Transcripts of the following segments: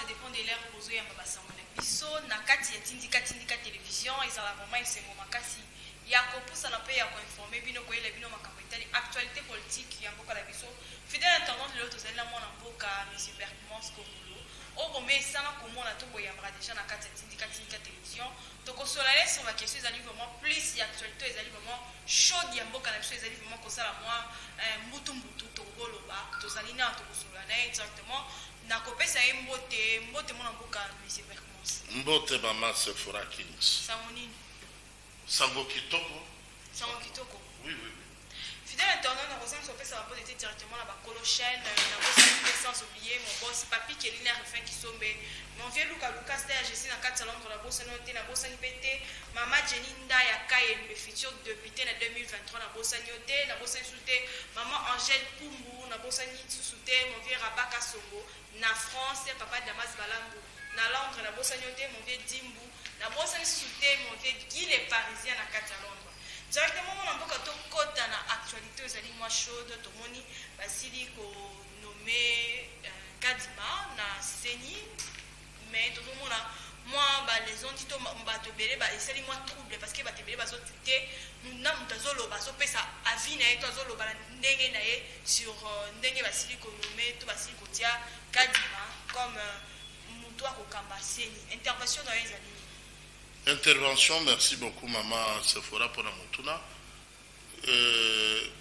Ça dépend de l'heure bozoyamba basango na biso na kati ya Tindika Tindika Télévision. Ezala vraiment esengo makasi ya kopusana mpe ya koinformer bino, koyela bino makambo etali actualité politique ya mboka na biso. Fidèle internaute, lelo tozali na mwana mboka, monsieur Berkmans Kongolo, oyo bomesana komona to boyambaka déjà na kati ya Tindika Tindika Télévision. Tokosola ye sur baquestion ezali vraiment plus ya actualité, ezali vraiment chaude ya mboka na biso, ezali vraiment kosala mwa mbutu mbutu. Tokoloba, tozali na, tokosola na ye directement. Nakopesa ye mbote. Mbote, mwana mboka, monsieur Berkmans. Mbote, mama Sephora Kings. Sango nini? Sango kitoko. Sango kitoko. Oui. Fidèle internaute, nakozangisa kopesa bambote te directement na bakolo chaîne. Nakosali mpe sans oublier mon boss Papi Kelina Refin Kisombe, mon vieux Luka Luka Ster Jesi na kati ya Londres. Nabosani oyo te, nabosani mpe te mama Jenny Ndaya Kayelu, le futur député na 2023. Nabosani yo te, nabosani su te mama Angèle Pumbu, nabosani susu te mon vieux Rabaka Songo na France, papa Damas Balambu na Londres. Nabosani yo te, mon vieux Dimbu. Nabosani susu te mon vieux Guy le Parisien na kati ya Londres. Directement, mwana mboka, tokɔta na actualité ezali mwa chaude. Tomoni basili konommer Kadima na CENI, mais tozomona mwa balezondi to bato ebele esali mwa trouble, parce que bato ebele bazotute na moto azoloba, azopesa avis na ye to azoloba na ndenge na ye sur ndenge basili konommer to basili kotia Kadima comme moto akokamba CENI. Intervention na yo ezali nini? Intervention, merci beaucoup, mama Sephora, mpona motuna.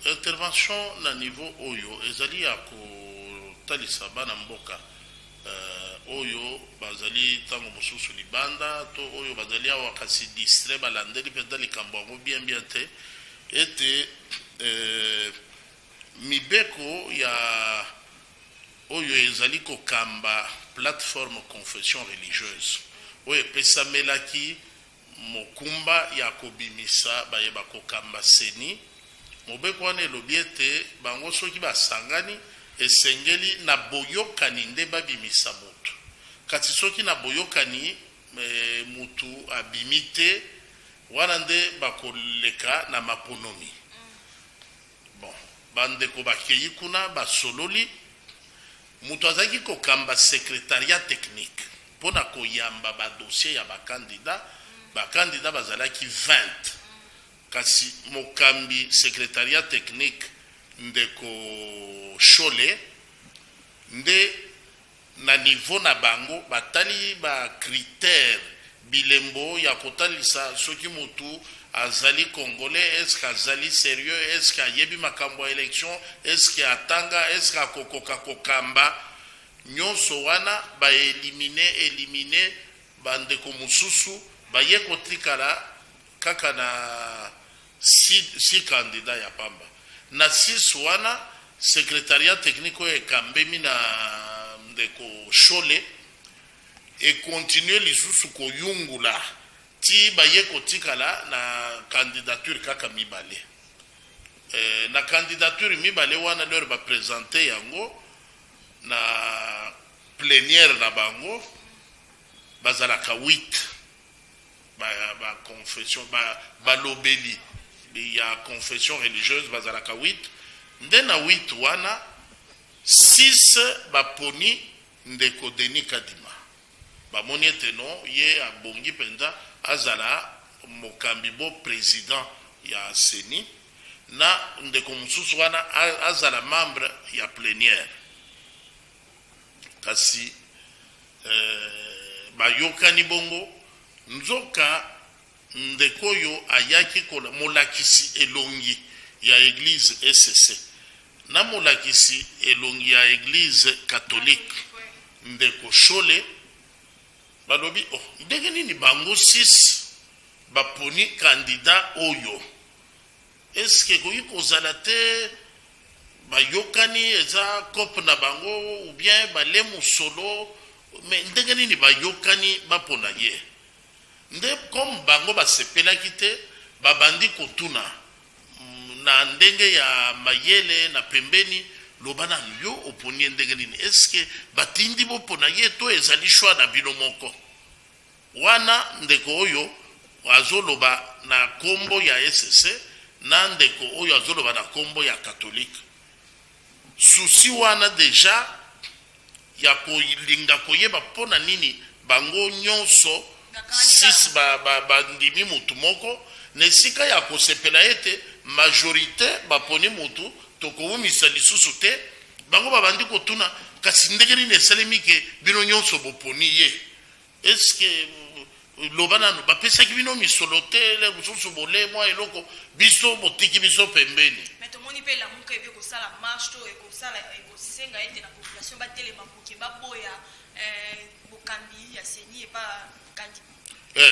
Intervention na niveau oyo ezali ya kotalisa bana mboka oyo bazali ntango mosusu libanda to oyo bazali awa kasi distrait, balandeli mpenza likambo yango bien bien te, ete mibeko ya oyo ezali kokamba plateforme confession religieuse oyo epesamelaki mokumba ya kobimisa bayeba kokamba CENI, mobeko wana elobi ete bango soki basangani, esengeli na boyokani nde babimisa motu. Kasi soki na boyokani mutu abimi te, wana nde bakoleka na maponomi. Bon, bandeko bakei kuna, basololi. Moto azalaki kokamba secrétariat technique mpona koyamba badossier ya bacandidat, bacandidat bazalaki 20, kasi mokambi secrétariat technique, ndeko Shole, nde na niveau na bango batali bacritère, bilembo ya kotalisa soki motu azali Congolais, est-ce azali sérieux, est-ce ayebi makambo ya élection, est-ce atanga, est-ce akokoka kokamba. Nyonso wana baéliminer, éliminer bandeko mosusu, baye kotikala kaka na six candidat ya pamba. Na six wana, secrétariat technique oyo ekambemi na ndeko Shole econtinuer lisusu koyungula ti baye kotikala na candidature kaka mibale. Na candidature mibale wana, lere baprésenter yango na plénière na bango, bazalaka 8 baconfession, balobeli ya confession religieuse bazalaka 8. Nde na 8 wana, 6 baponi ndeko Denis Kadima. Bamoni ete non, ye abongi mpenza azala mokambi bo président ya CENI, na ndeko mosusu wana azala membre ya plénière. Kasi bayokani bongo, nzoka ndeko oyo ayaki molakisi elongi ya église ECC na molakisi elongi ya église catholique, ndeko Shole, balobi: "Oh, ndenge nini bango 6 baponi candidat oyo? Eske ekoki kozala te bayokani, eza cope na bango, ou bien bale mosolo? Mais ndenge nini bayokani bapona ye?" Nde comme bango basepelaki te, babandi kotuna na ndenge ya mayele na pembeni: "Loba nanu, yo oponi ye ndenge nini? Eske batindi bopona ye to ezali choix na bino moko?" Wana ndeko oyo azoloba na nkombo ya ECC na ndeko oyo azoloba na nkombo ya catholique. Souci wana déjà ya kolinga koyeba mpo na nini bango nyonso 6 bandimi mutu moko, na esika ya kosepela ete majorité baponi mutu, tokowumisa lisusu te. Bango babandi kotuna: kasi ndenge nini esalemi ke bino nyonso boponi ye? Est-ce, loba nano, bapesaki bino misolo te? Le mosusu bole mwa eloko, biso botiki biso pembeni. Mais tomoni mpe Lamuka ebi ekosala marche to ekosala, ekosenga ete na population batelema moke, baboya bokambi ya CENI epa kandi.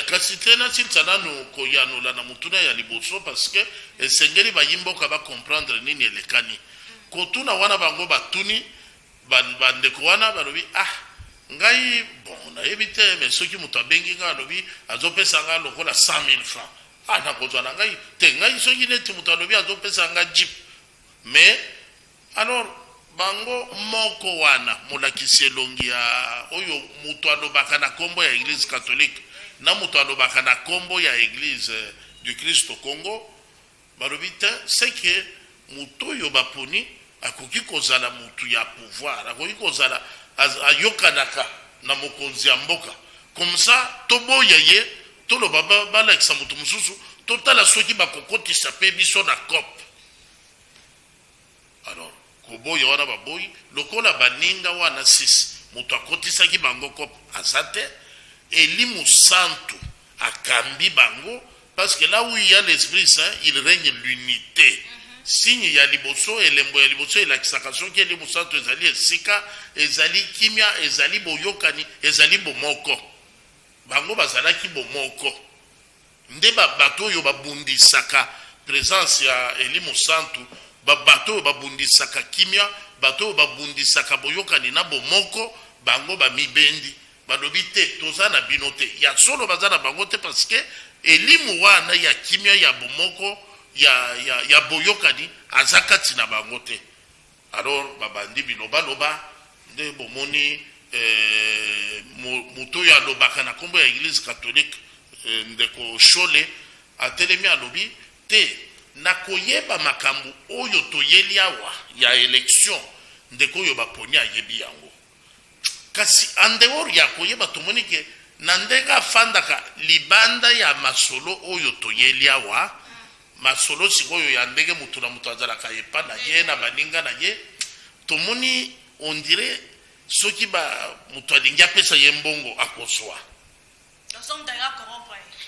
Kasi te, nasilisa nanu koyanola na motuna ya liboso, parce que esengeli bayimboka bacomprendre nini elekani. Kotuna wana, bango batuni bandeko wana, balobi: ah, ngai, bon, nayebi te, mais soki moto abengi ngai, alobi azopesa ngai lokola 100 000 francs, ah, nakozwa na ngai te. Ngai soki neti moto alobi azopesa ngai jeep. Mais alors bango moko wana, molakisi elongi ya oyo moto alobaka na nkombo ya Église catholique na moto alobaka na nkombo ya Église du Christ au Congo, balobi te, c'est que moto oyo baponi akoki kozala motu ya pouvoir, akoki kozala ayokanaka na mokonzi ya mboka. Comme ça toboya ye, toloba balakisa moto mosusu, totala soki bakokotisa mpe biso na coop. Alors koboya wana, baboyi lokola baninga wana 6, moto akotisaki bango coop aza te. Elimu Santu akambi bango, parce que là où il y a l'Esprit Saint, il règne l'unité. Signe ya liboso, elembo ya liboso elakisaka soki Elimu Santu ezali esika, ezali kimia, ezali boyokani, ezali bomoko. Bango bazalaki bomoko. Nde bato oyo babundisaka présence ya Elimu Santu, bato oyo babundisaka kimia, bato oyo babundisaka boyokani na bomoko, bango bamibendi, balobi te, toza na bino te. Ya solo, baza na bango te, parce que elimu wana ya kimia, ya bomoko, ya boyokani aza kati na bango te. Alors babandi bilobaloba. Nde bomoni moto oyo alobaka na nkombo ya Église catholique, ndeko Shole, atelemi, alobi te, nakoyeba makambo oyo toyeli awa ya élection, ndeko oyo baponi ayebi yango. Kasi en dehors ya koyeba, tomoni ke na ndenge afandaka libanda ya masolo oyo toyeli awa, masolo sikoyo ya ndenge motu na moto azalaka epa na ye na baninga na ye, tomoni on dirait soki ba moto alingi apesa ye mbongo, akozwa. Donc so moto alingi acorrompre ye.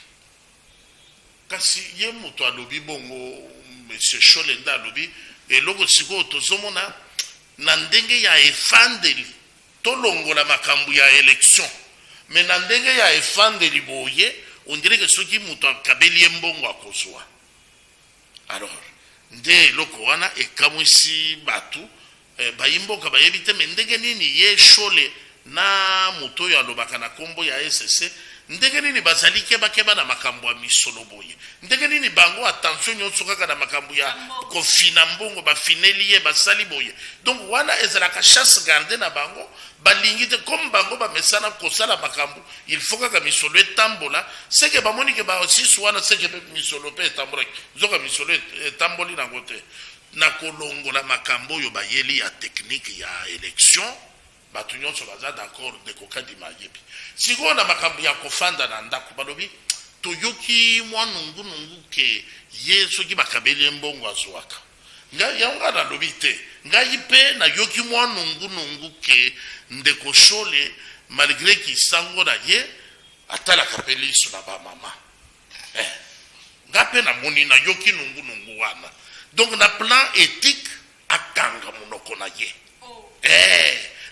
Kasi ye moto alobi bongo, monsieur Shole nde alobi eloko. Sikoyo tozomona na ndenge ya efandeli, tolongola makambo ya élection, mais na ndenge ya efandeli boye, on dirait ke soki moto akabeli ye mbongo, akozwa. Alors nde eloko wana ekamwisi bato, bayimboka bayebi te. Mais ndenge nini ye Shole na moto oyo alobaka na nkombo ya ECC, ndenge nini bazali kebakeba na makambo ya misolo boye? Ndenge nini bango attention nyonso kaka na makambo ya kofina mbongo? Bafineli ye, basali boye. Donc wana ezalaka chasse gardée na bango. Balingi te, comme bango bamesana kosala makambo, il faut kaka misolo etambola. Seke bamoni ke basisu wana, seke mpe misolo mpe etambolaki, nzoka misolo etamboli nango te. Na kolongola makambo oyo bayeli ya technique ya élection, bato nyonso baza d'accord, ndeko Kadima ayebi. Sikoyo na makambo ya kofanda na ndako, balobi toyoki mwa nungunungu ke ye soki bakabeli ye mbongo, azwaka. Ngai yango, ngai nalobi te, ngai mpe nayoki mwa nungunungu ke ndeko Shole, malgré kisango na ye, atalaka mpe liso na bamama. Nga mpe namoni, nayoki nungunungu wana. Donc na plan éthique, akanga monoko na ye.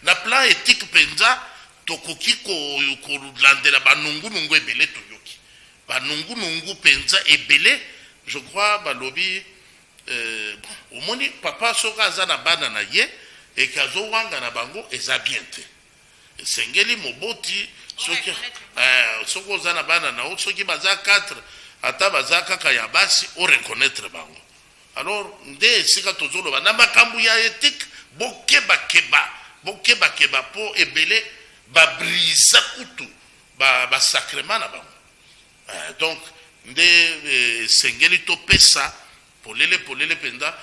Na plan éthique mpenza, tokoki kolandela banungunungu ebele. Toyoki banungunungu mpenza ebele. Je crois balobi, bon, omoni papa soki aza na bana na ye eke azowanga na bango, eza bien te. Esengeli moboti soki soki oza na bana na yo, soki baza 4, ata baza kaka ya basi, oreconnaître bango. Alors nde esika tozoloba na makambo ya éthique, bokebakeba, bokebakeba, mpo ebele babrisa kutu basacrement na bango. Donc nde esengeli topesa polele polele mpenza.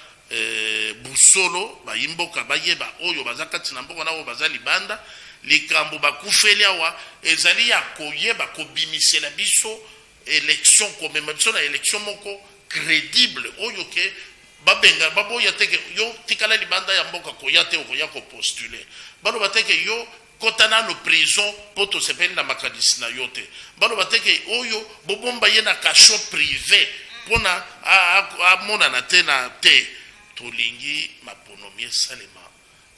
Busolo bayimboka bayeba oyo baza kati na mboka na oyo baza libanda. Likambo bakufeli awa ezali ya koyeba kobimisela biso élection, komema biso na élection moko crédible oyo ke babenga baboya te ke yo tikala libanda ya mboka, koya te, okoya kopostuler. Baloba te ke yo kota nano prison mpo tosepeli na makanisi na yo te. Baloba te ke oyo bobomba ye na cachot privé mpona amonana te na te. Tolingi maponomi esalema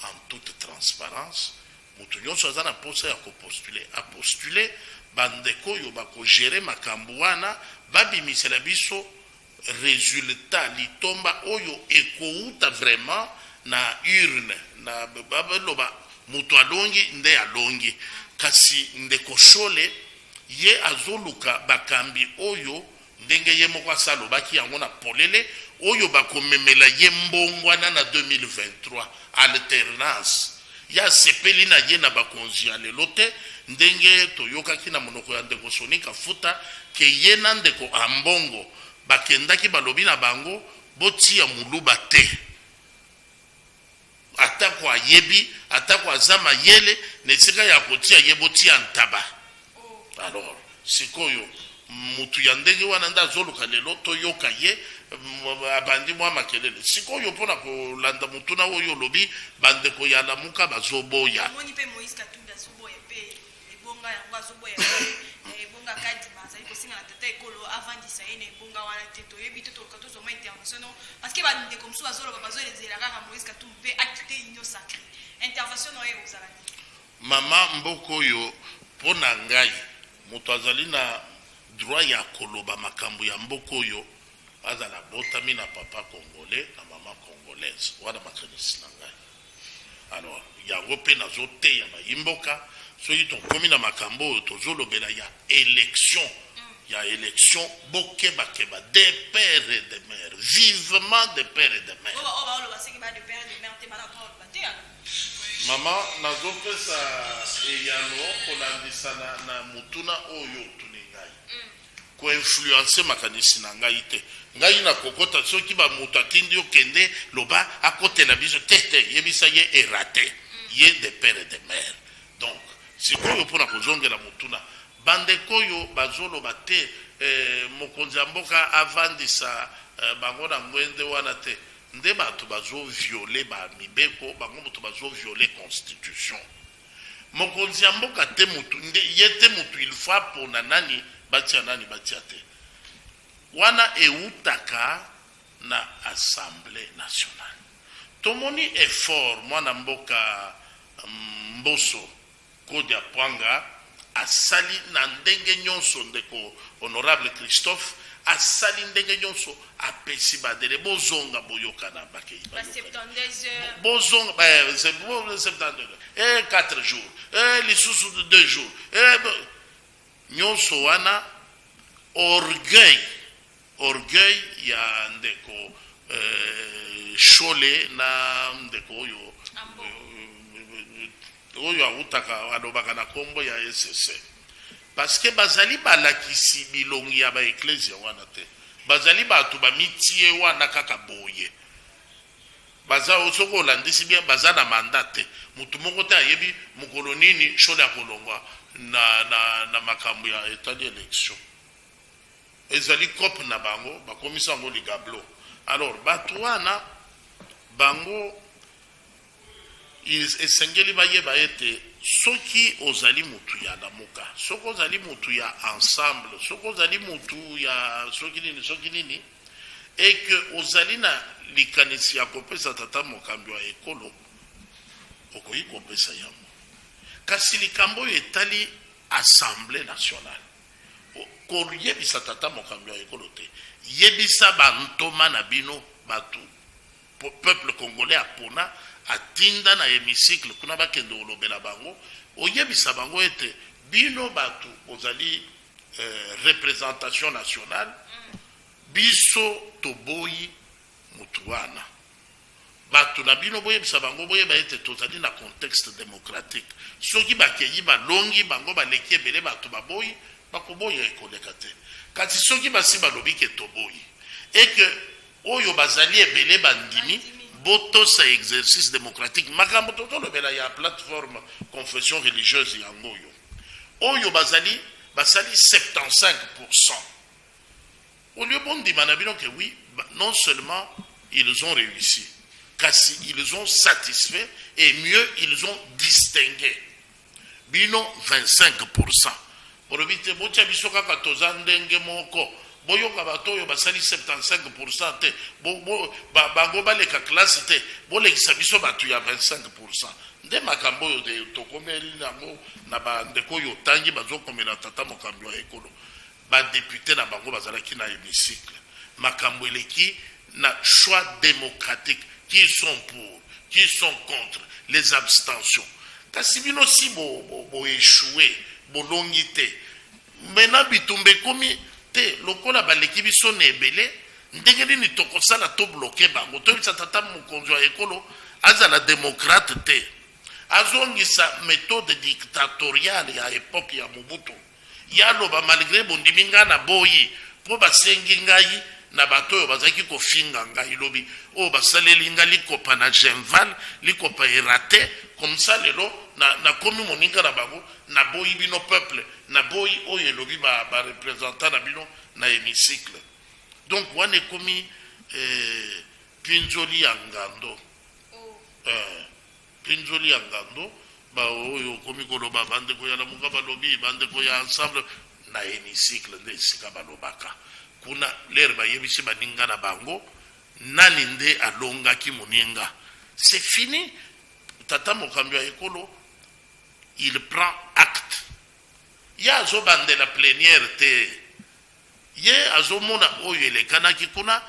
en toute transparence. Moto nyonso aza na mposa ya kopostuler, apostuler. Bandeko oyo bakogérer makambo wana babimisela biso résultat, litomba oyo ekouta vraiment na urne, na baloba moto alongi nde alongi. Kasi ndeko Shole ye azoluka bakambi oyo, ndenge ye moko asa alobaki yango na polele, oyo bakomemela ye mbongwana na 2023, alternance. Ye asepeli na ye na bakonzi ya lelo te, ndenge toyokaki na monoko ya ndeko Soni Kafuta ke ye na ndeko Ambongo bakendaki, balobi na bango botia moluba te, atako ayebi, atako aza mayele, na esika ya kotia ye botia ntaba. Alors sikoyo mutu ya ndenge wana nde azoluka lelo toyoka ye abandi mwa makelele sikoyo mpona kolanda motuna oyo olobi. Bandeko ya Lamuka bazoboya. Omoni mpe Moïse Katumbi azoboya mpe ebonga yango, azoboya mpe ebonga Kadima. Azali kosenga na tata ekolo avandisa ye na ebonga wana te. Toyebi te, toluka tozoma intervention no, parce que bandeko mosusu bazoloba, bazolezela kaka Moïse Katumbi mpe akite Union sacrée. Intervention na oyo ekozala nini? Mama, mboka oyo, mpo na ngai, moto azali na droit ya koloba makambo ya mboka oyo azala botami na papa congolais, na mama congolaise. Wana makanisi na ngai. Alors yango mpe nazoteya bayimboka, soki tokomi na makambo oyo tozolobela ya élection, ya élection, bokebakeba de père et de mère, vivement de père et de mère. Oyo baoloba seki ba de père et de mère te, bana to oloba te alors. Mama, nazopesa eyano kolandisa na motuna oyo otuni ngai. Koinfluencer makanisi na ngai te. Ngai nakokota soki bamoto atindi yo kende loba akotela biso te te, yebisa ye erate ye de père et de mère. Donc sikoyo, mpona kozongela motuna, bandeko oyo bazoloba te mokonzi ya mboka avandisa bango na ngwende wana te, nde bato bazovioler bamibeko, bango moto bazovioler constitution. Mokonzi ya mboka te, mutu nde ye te mutu il faut apona nani batia, nani batia te. Wana eutaka na Assemblée nationale. Tomoni effort mwana mboka Mboso Kodia Pwanga asali na ndenge nyonso. Ndeko honorable Christophe asali ndenge nyonso, apesi badélai, bozonga boyokana, bakei ba bayokana. 72 heures. Bozonga c'est bon, 72 et 4 jours et lisusu 2 jours et nyonso wana orgueil ya ndeko Shole na ndeko oyo Ambo. Oyo awutaka alobaka na nkombo ya ECC, parce que bazali balakisi bilongi ya baeklesia wana te. Bazali bato bamitie wana kaka boye. Baza, soki olandisi bien, baza na mandat te. Motu moko te ayebi mokolo nini Shole akolongwa na makambo ya etali élection. Ezali cope na bango, bakomisa yango ligablo. Alors bato wana bango esengeli bayeba ete soki ozali mutu ya Lamuka, soki ozali mutu ya Ensemble, soki ozali mutu ya soki nini, soki nini, eke ozali na likanisi ya kopesa tata mokambi wa ekolo, okoki kopesa yango. Kasi likambo oyo etali Assemblée nationale, koyebisa tata mokambi wa ekolo te. Yebisa bantoma na bino, bato peuple congolais apona, atinda na hémicycle kuna, bakende kolobela bango. Oyebisa bango ete bino bato bozali représentation nationale, biso toboyi motu wana. Bato na bino, boyebisa bango, boyeba ete tozali na contexte démocratique. Soki bakei balongi, bango baleki ebele, bato baboyi, bakoboya, ekoleka te. Kasi soki basi balobi ke toboyi, eke Oyo bazali ebele bandimi, botosa exercice démocratique. Makambo tozolobela ya plateforme confession religieuse, yango oyo. Oyo bazali basali 75, au lieu bondima na bino que oui, non seulement ils ont réussi, kasi ils ont satisfait et mieux, ils ont distingué. Bino 25, bolobi te, botia biso kaka, toza ndenge moko. Boyoka bato oyo basali 75 te, bango baleka classe te, bolekisa biso bato ya 25. Nde makambo oyo tokomeli yango na bandeko oyo otangi, bazokomela tata mokambi wa ekolo. Badéputé na bango bazalaki na hémicycle, makambo eleki na choix démocratique: qui sont pour, qui sont contre, les abstentions. Kasi bino si boéchoué, bolongi te. Maintenant bitumba ekomi te lokola baleki biso na ebele. Ndenge nini tokosala tobloquer bango? Toyebisa tata mokonzi wa ekolo azala démocrate te, azongisa méthode dictatoriale ya époque ya Mobutu. Ye aloba: malgré bondimi ngai na boyi, mpo basengi ngai na bato oyo bazalaki kofinga ngai lobi, oyo basaleli ngai likopa na Genval, likopa eraté comme ça, lelo nakomi moninga na bango, naboyi bino peuple, naboyi oyo elobi bareprésentant na bino na hémicycle. Donc wana ekomi pinzoli ya ngando. Oh. Pinzoli ya ngando. Baoyo okomi koloba, bandeko ya Lamuka balobi, bandeko ya Ensemble, na hémicycle nde esika balobaka kuna. L'heure bayebisi baninga na bango nani nde alongaki moninga, c'est fini. Tata mokambi ya ekolo, il prend acte. Ye azobandela plénière te, ye azomona oyo elekanaki kuna.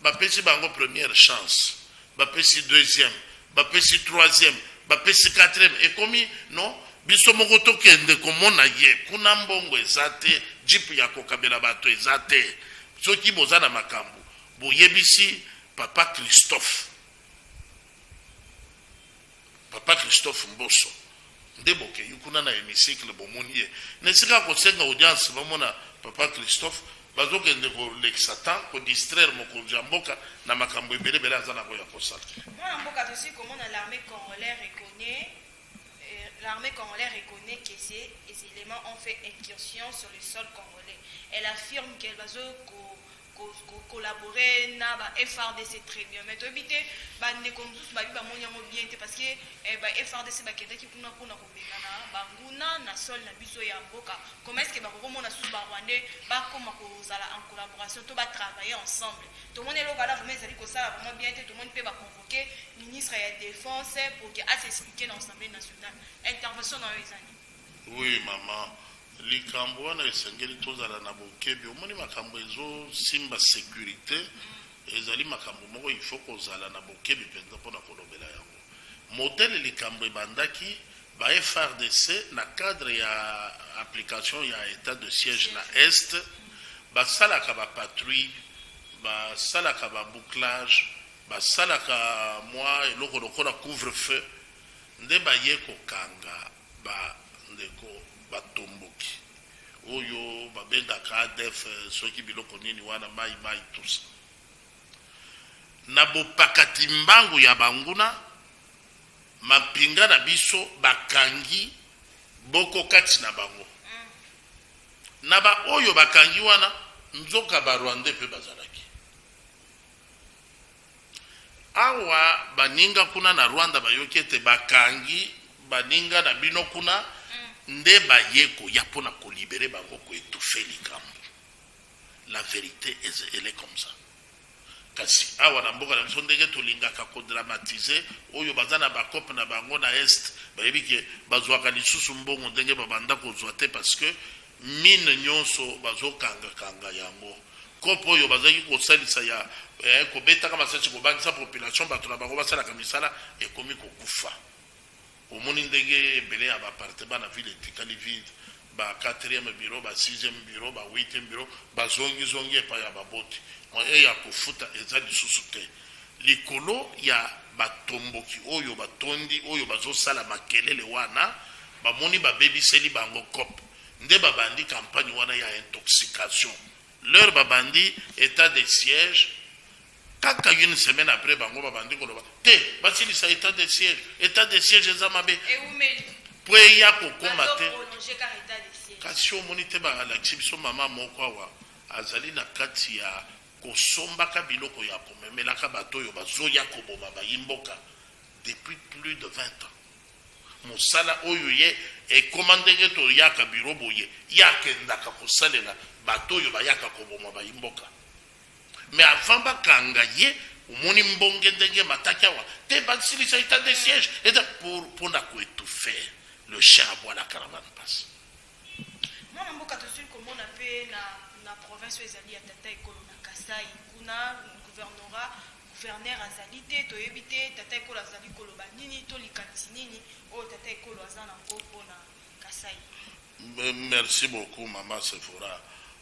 Bapesi bango première chance, bapesi deuxième, bapesi troisième, bapesi quatrième, ekomi non, biso moko tokende komona ye kuna. Mbongo eza te, jeep ya kokabela bato eza te. Soki boza na makambo, boyebisi papa Christophe, papa Christophe Mboso. Nde bokei kuna na hémicycle, bomoni ye na esika kosenga audience, bamona papa Christophe, bazokende kolekisa temps, kodistraire mokonzi ya mboka na makambo ebelebele aza nango ya kosala. Mwana mboka, tosi komona l'armée congolaise reconnaît que ces éléments ont fait incursion sur le sol congolais. Elle affirme qu'elle va collaborer na ba FARDC. Très bien, mais toyebi te, bandeko mosusu babi bamoni yango bien te, parce que ba FARDC bakendaki kuna mpona kobengana banguna na sol na biso ya mboka. Comment est ce que bakokomona susu barwandais bakoma kozala en collaboration to batravailler ensemble? Tomoni eloko wana vraiment ezali kosala vraiment bien te. Tomoni mpe baconvoquer ministre ya Défense pour que as'expliquer na Assemblée nationale. Intervention na yo eza nini? Oui mama, likambo wana esengeli tozala na bokebi. Omoni, makambo ezosimba sécurité ezali makambo moko il faut kozala na bokebi mpenza mpona kolobela yango. Modèle likambo ebandaki, ba FARDC na cadre ya application ya état de siège na Est, basalaka bapatrouille, basalaka babouclage, basalaka mwa eloko lokola couvre feu nde baye kokanga bandeko batomboki oyo babengaka ADF, soki biloko nini wana, mai mai tusa. Na bopakati mbangu ya banguna, mapinga na biso bakangi boko kati na bango. Na baoyo bakangi wana, nzoka barwandais mpe bazalaki awa. Baninga kuna na Rwanda bayoki ete bakangi baninga na bino kuna, nde baye koya mpona kolibérer bango, koétouffer likambo. La vérité, elle est comme ça. Kasi awa na mboka na biso, ndenge tolingaka kodramatiser, oyo baza na bacope na bango na Est bayebi ke bazwaka lisusu mbongo ndenge babanda kozwa te, parce que mine nyonso bazokangakanga yango. Cope oyo bazalaki kosalisa ya kobetaka masasi, kobangisa population, bato na bango basalaka misala ekomi kokufa. Omoni ndenge ebele ya baappartement na ville etikali vide, ba 4e bureau, ba 6e bureau, ba 8e bureau, bazongizongi epai ya baboti. Moyen ya kofuta eza lisusu te. Likolo ya batomboki oyo batondi, oyo bazosala makelele wana, bamoni babebiseli bango cope, nde babandi campagne wana ya intoxication. L'heure babandi état de siège, Kaka une semaine après, bango babandi koloba te basilisa état de siège. État de siège eza mabe Eumeli. Po eya kokóma te. Bazoprolonger kaka état de siège. Kasi omoni te, balakisi biso mama moko awa azali na kati ya kosombaka biloko ya komemelaka bato oyo bazoya koboma bayimboka depuis plus de 20 ans. Mosala oyo ye ekóma ndenge toyaka biro boye, ye akendaka kosalela bato oyo bayaka koboma bayimboka. Mais avant bakanga ye, omoni mbonge ndenge mataki awa te, basilisa état de siège eza pour mpona koétouffer. Le chien aboie, la caravane passe. Mwana mboka, tozwi komona mpe na province oyo ezali ya tata ekolo, na Kasai kuna, gouvernorat, gouverneur azali te. Toyebi te tata ekolo azali koloba nini to likanisi nini oyo tata ekolo aza nango mpona Kasai. Merci beaucoup, mama Sephora.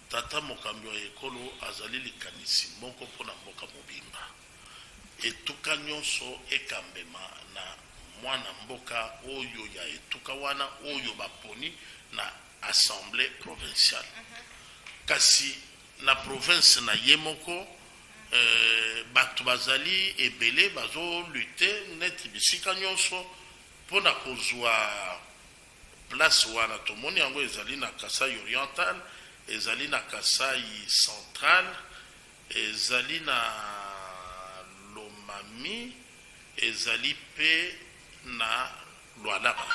Tata mokambi ya ekolo azali likanisi moko mpona mboka mobimba: etuka nyonso ekambema na mwana mboka oyo ya etuka wana oyo baponi na assemblée provinciale. Kasi na province na ye moko, bato bazali ebele bazolutter neti bisika nyonso mpona kozwa place wana. Tomoni yango ezali na Kasai Oriental, ezali na Kasai Central, ezali na Lomami, ezali mpe na Lualaba.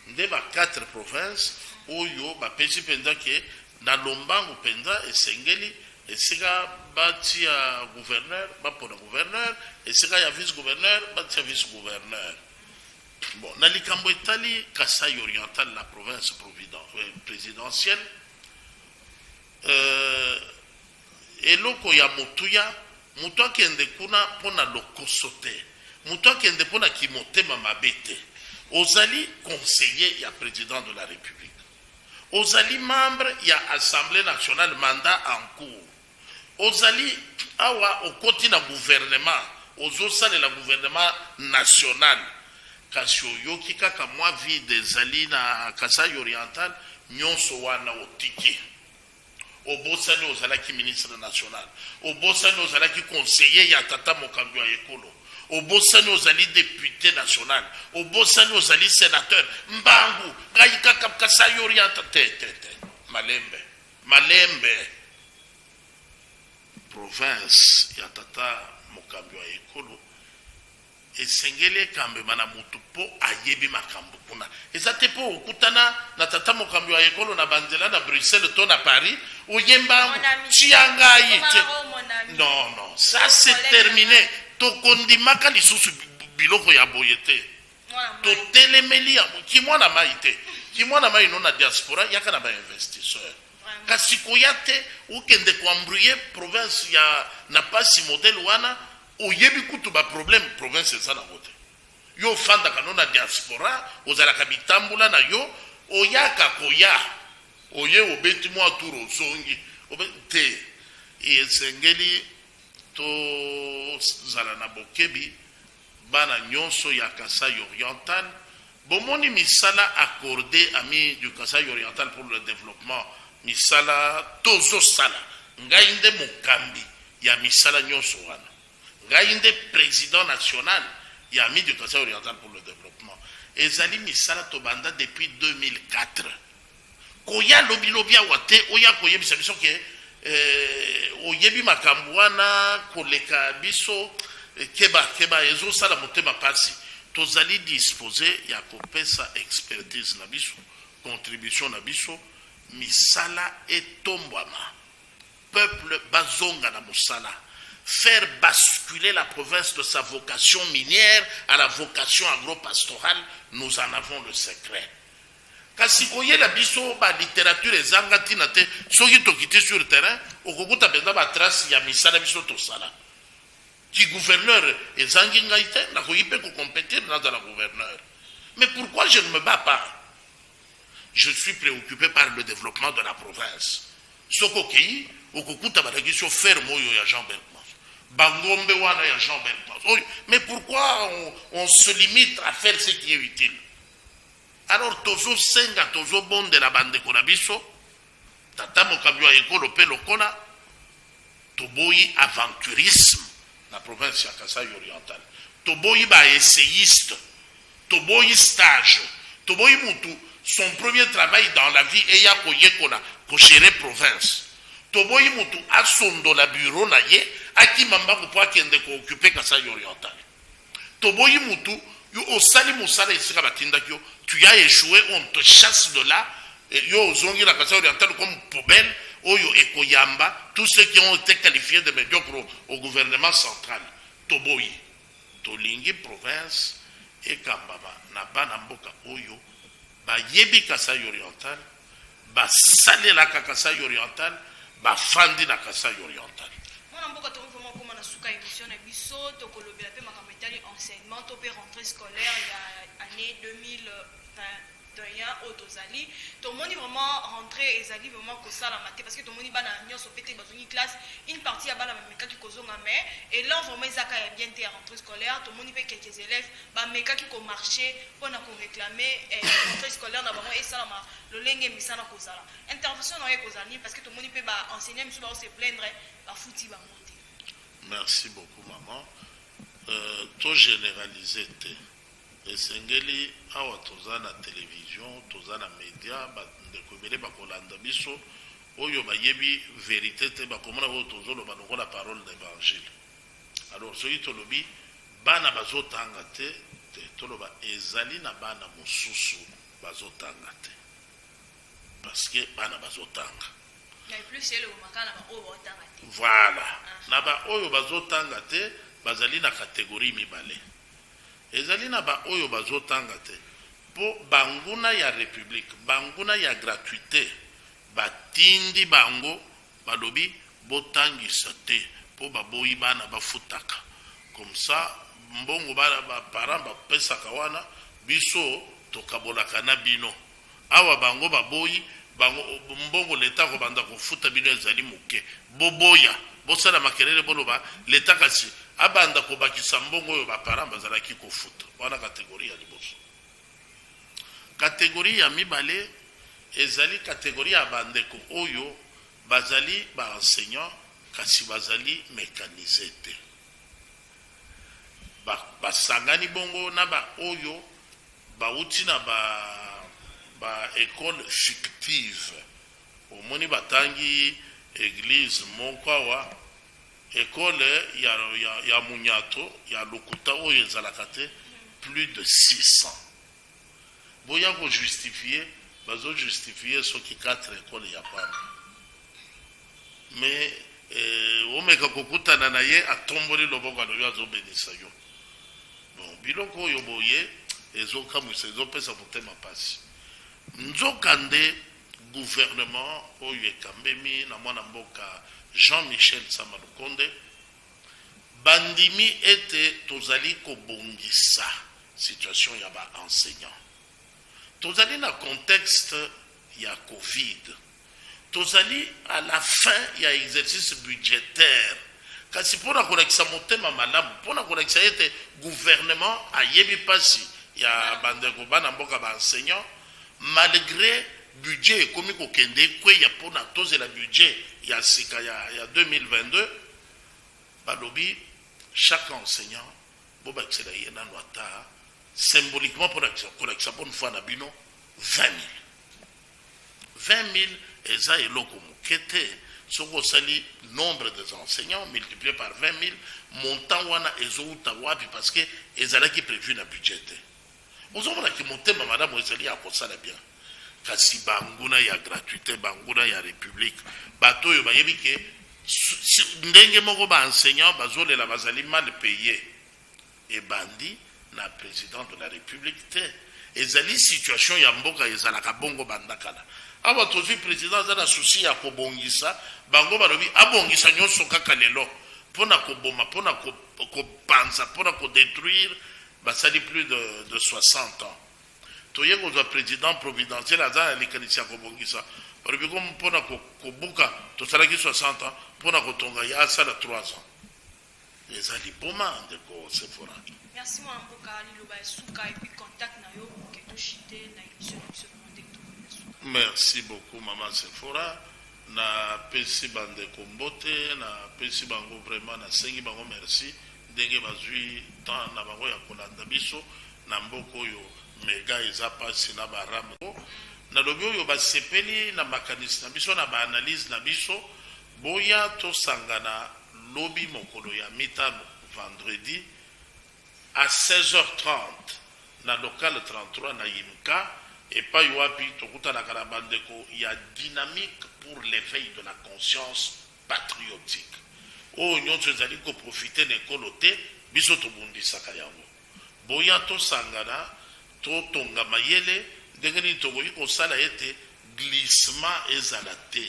Nde ba quatre province oyo bapesi mpenza ke na lombangu mpenza esengeli esika batia gouverneur, bapona gouverneur, esika ya vice gouverneur, batia vice gouverneur. Bon, na likambo etali Kasai Oriental, la province présidentielle, eloko ya motuya, moto akende kuna mpo na lokoso te, moto akende mpo na kimotema mabe te. Ozali conseiller ya président de la République, ozali membre ya Assemblée nationale, mandat en cours, ozali awa, okoti na gouvernement, ozosalela gouvernement national. Kasi oyoki kaka mwa vide ezali na Kasai Oriental, nyonso wana otiki, obosani ozalaki ministre national, obosani ozalaki conseiller ya tata mokambi ya ekolo, obosani ozali député national, obosani ozali sénateur. Mbangu, ngai kaka Kasai Oriental te, te, te. Malembe, malembe. Province ya tata mokambi ya ekolo esengeli ekambema na motu mpo ayebi makambo kuna. Eza te mpo okutana na tata mokambi ya ekolo na banzela na Bruxelles to na Paris, oyembango tia ngai te. Non, non, ça c'est terminé. Tokondimaka lisusu biloko ya boye te. Totelemeli yango. Kimwana mai te, kimwana mai no na diaspora, yaka na bainvestisseur. Kasi koya te okende koembrouiller province ya na pasi modèle wana. Oyebi kutu baproblème province eza nango te. Yo ofandaka no na diaspora, ozalaka bitambula na yo, oyaka koya, oye obeti mwa tour, ozongi te. Esengeli tozala na bokebi. Bana nyonso ya Kasai Oriental, bomoni misala accordé Ami du Kasai Oriental pour le développement, misala tozosala. Ngai nde mokambi ya misala nyonso wana, ngai nde président national ya Ami du Kasai Oriental pour le développement. Ezali misala tobanda depuis 2004. Koya lobilobi awa te, oya koyebisa biso ke oyebi makambo wana koleka biso. Keba, keba, ezosala motema mpasi. Tozali disposé ya kopesa expertise na biso, contribution na biso, misala etombwama, peuple bazonga na mosala, faire basculer la province de sa vocation minière à la vocation agro-pastorale. Nous en avons le secret. Kasi koyela biso balittérature ezanga ntina te. Soki tokiti sur terrain, okokuta mpenza batrace ya misala biso tosala. Ki gouverneur ezangi ngai te, nakoki mpe kocompétir, nazala gouverneur. Mais pourquoi je ne me bats pas? Je suis préoccupé par le développement de la province. Soki okei, okokuta balakisi yo ferme oyo ya Jean Berkmans, bangombe wana ya Jean Berkmans oyo. Mais pourquoi on se limite à faire ce qui est utile? Alors tozosenga, tozobondela bandeko na biso, tata mokambi ya ekolo mpe lokola. Toboyi aventurisme. Na province ya Kasai Oriental, toboyi baessayiste, toboyi stage, toboyi mutu son premier travail dans la vie eya koyekola kogérer province. Toboyi mutu asondola bureau na ye, akima mbangu mpo akende kooccuper Kasai Oriental. Toboyi mutu yo osali mosala esika batindaki yo, tu as échoué, on te chasse de là, yo ozongi na Kasai Oriental comme poubelle oyo ekoyamba tous ceux qui ont été qualifiés de médiocres au gouvernement central. Toboyi. Tolingi province ekambama na bana mboka oyo bayebi Kasai Oriental, basalelaka Kasai Oriental, bafandi na Kasai Oriental. Mwana mboka, tokoki vraiment okóma na suka émission na biso. Tokolobela mpe makambo etali enseignement to mpe rentrée scolaire ya année 2021 oyo tozali. Tomoni vraiment rentrée ezali vraiment kosalama te, parce que tomoni bana nyonso mpe te bazongi classe. Une partie ya bana bamekaki kozonga, mais élan vraiment ezaka ya bien te ya rentrée scolaire. Tomoni mpe quelques élèves bamekaki komarcher mpona koréclamer rentrée scolaire na bango esalama lolenge misala kozala. Intervention na yo ekozala nini? Parce que tomoni mpe baenseignant misu bao se plaindre, bafuti bango te. Merci beaucoup, maman. Togénéraliser te. Esengeli awa toza na télévision, toza na média, bandeko ebele bakolanda biso oyo bayebi vérité te, bakomona oyo tozoloba lokola parole d'évangile. Alors soki tolobi bana bazotanga te te, toloba ezali na bana mosusu bazotanga te, parce que bana bazotanga. Plus elobomaka na baoyo baotanga te. Voilà, na baoyo bazotanga te, bazali na catégorie mibale. Ezali na baoyo bazotanga te mpo banguna ya république, banguna ya gratuité batindi bango, balobi botangisa te mpo baboyi bana bafutaka. Comme ça mbongo bana baparent bapesaka wana, biso tokabolaka na bino. Awa bango baboyi bango mbongo leta kobanda kofuta bino ezali moke. Boboya, bosala makelele, boloba leta kasi abanda kobakisa mbongo oyo baparent bazalaki kofuta. Wana catégorie ya liboso. Catégorie ya mibale ezali catégorie ya bandeko oyo bazali baenseignant kasi bazali mécanisé te. Basangani bongo na baoyo bauti na ba école fictive. Omoni batangi église moko awa, école ya munyato ya lokuta oyo ezalaka te, plus de 600. Boya kojustifier, bazojustifier soki 4 école ya pamba. Mais omeka kokutana na ye, atomboli loboko, alobi azobenisa yo. Bon, biloko oyo boye ezokamwisa, ezopesa motema mpasi. Nzokande gouvernement oyo ekambemi na mwana mboka Jean-Michel Sama Lukonde bandimi ete tozali kobongisa situation ya baenseignant. Tozali na contexte ya Covid, tozali à la fin ya exercice budgétaire, kasi mpona kolakisa motema malamu, mpona kolakisa ete gouvernement ayebi mpasi ya bandeko bana mboka baenseignant, malgré budget ekomi kokende ekweya, mpona tozela budget ya sika ya 2022, balobi chaque enseignant bobakisela ye nano ata symboliquement, mpona kolakisa bonne foi na bino, 20 000. 20 000 eza eloko moke te. Soki osali nombre des enseignants multiplié par 20 000, montant wana ezowuta wapi? Parce que ezalaki prévu na budget te. Ozomonaki motema malamu ezali ya kosala bien, kasi banguna ya gratuité, banguna ya république, bato oyo bayebi ke ndenge moko baenseignant bazolela, bazali mal payé, ebandi na président de la République te. Ezali situation ya mboka, ezalaka bongo banda kala. Awa tozwi président aza na souci ya kobongisa, bango balobi abongisa nyonso kaka lelo mpona koboma, mpona kopanza, mpona kodétruire. Basali plus de 60 ans. Toye kozwa président providentiel, aza na likanisi ya kobongisa, balobi ko mpona kobuka tosalaki 60 ans, mpona kotonga ye asala 3 ans. Eza liboma, ndeko Sefora. Merci, mwana mboka. Liloba ya suka et puis contact na yo ke toshite na émission na biso vraiment ndenge tokomi na suka. Merci beaucoup, mama Sefora. Napesi bandeko mbote, napesi bango vraiment, nasengi bango merci ndenge bazwi temps na bango ya kolanda biso na mboka oyo. Mega eza mpasi na barame. Nalobi oyo basepeli na makanisi na biso, na baanalyse na biso, boya tosangana lobi mokolo ya mitano, vendredi, à 16h30 na local 33 na Yimka, epai wapi tokutanaka na bandeko ya Dynamique pour l'éveil de la conscience patriotique. Oyo nyonso ezali koprofite na ekolo te, biso tobundisaka yango. Boya tosangana, totonga mayele ndenge nini tokoki kosala ete glissement ezala te.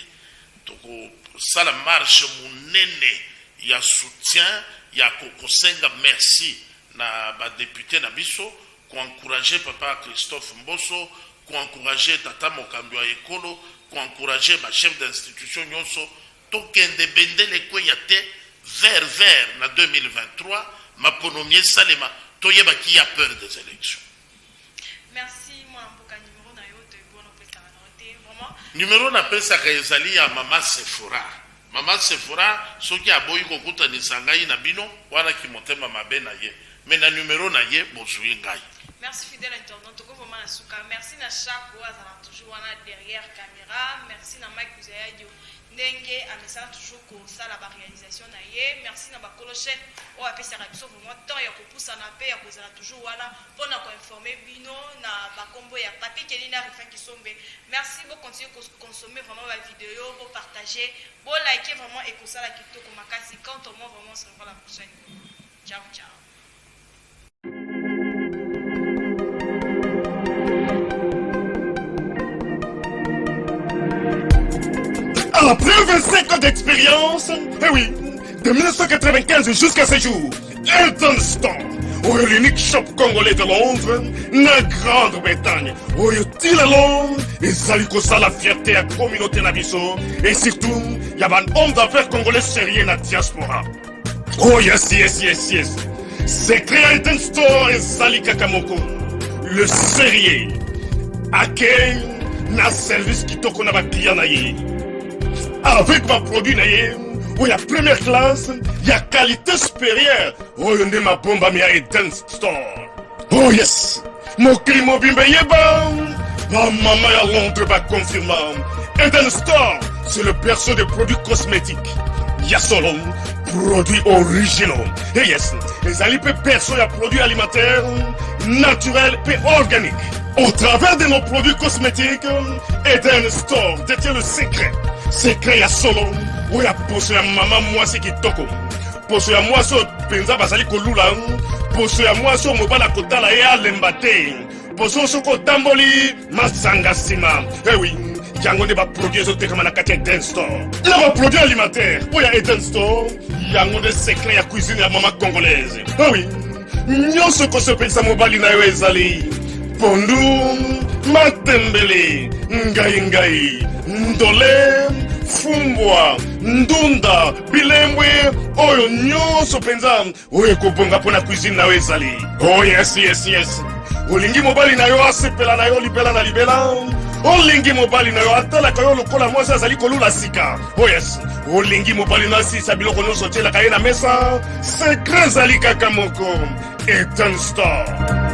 Tokosala marche monene ya soutien, ya kosenga merci na badéputé na biso, koencourage papa Christophe Mboso, koencourage tata mokambi ya ekolo, koencourage bachef d'institution nyonso. Tokende, bendele ekweya te, vert vert na 2023. Maponomi esalema, toyebaki ya peur des élections. Merci, mwana mboka. Numéro na yo toyebi wana, opesaka na yo te vraiment. Numero napesaka ezali ya mama Sefora. Mama Sefora, soki aboyi kokutanisa ngai na bino, wana motema mabe na ye, mais na numero na ye bozwi ngai. Merci, fidèle internaute. Toko vraiment na suka. Merci na chaque oyo azala toujours wana derrière caméra. Merci na Mike Kuzayadio, ndenge amesana toujours kosala baréalisation na ye. Merci na bakolo chaîne oyo apesaka biso vraiment temps ya kopusana mpe ya kozala toujours wana mpona koinforme bino, na bakombo ya Papi Keli na Rifin Kisombe. Merci, bocontinue consommer vraiment bavideo, bopartage, bolike, vraiment ekosala kitoko makasi. Quant au moi, vraiment, on se revoit la prochaine. Ciao ciao. Après 25 ans d'expérience, eh oui, de 1995 jusqu'à ce jour, Elton Store, oyo l'unique shop congolais de Londres, na Grande-Bretagne, oyo ti lelo ezali kosala fierté ya communauté na biso et surtout ya ba homme d'affaires congolais sérieux na diaspora. Oh yes. Secret ya Elton Store ezali kaka moko. Le sérieux. Accueil na service kitoko na baclient na ye. Avec baproduit na ye oyo ya première classe, ya qualité supérieure, oyo nde mabombami ya Eden Store. Oh yes, mokili mobimba eyeba, bamama ya Londres baconfirma, Eden Store, c'est le berceau des produits cosmétiques ya solo, produits originaux. Et yes, ezali mpe berceau ya produits alimentaires naturels mpe organiques. Au travers de nos produits cosmétiques, Eden Store détient le secret, secret ya solo oyo ya poso ya mama mwasi kitoko, poso ya mwasi oyo mpenza bazali kolula, poso ya mwasi oyo mobali akotala ye alemba te, poso soki otamboli masanga nsima. Ewi, yango nde baproduit ezotekama na kati ya Eden Store. Na baproduit alimentaire oyo ya Eden Store, yango nde secret ya cuisine ya mama congolaise. Ewi, nyonso ekosepelisa mobali na yo ezali pondu, matembele, ngai ngai, ndole, fumbwa, ndunda, bilembwe, oyo nyonso mpenza oyo ekobonga mpo na cuisine na yo ezali. Oh yes, olingi mobali na yo asepela na yo libela na libela, olingi mobali na yo atalaka yo lokola mwasi azali kolula sika. Oh yes, olingi mobali na asisa biloko nyonso otielaka ye na mesa, secret ezali kaka moko: Eden Store.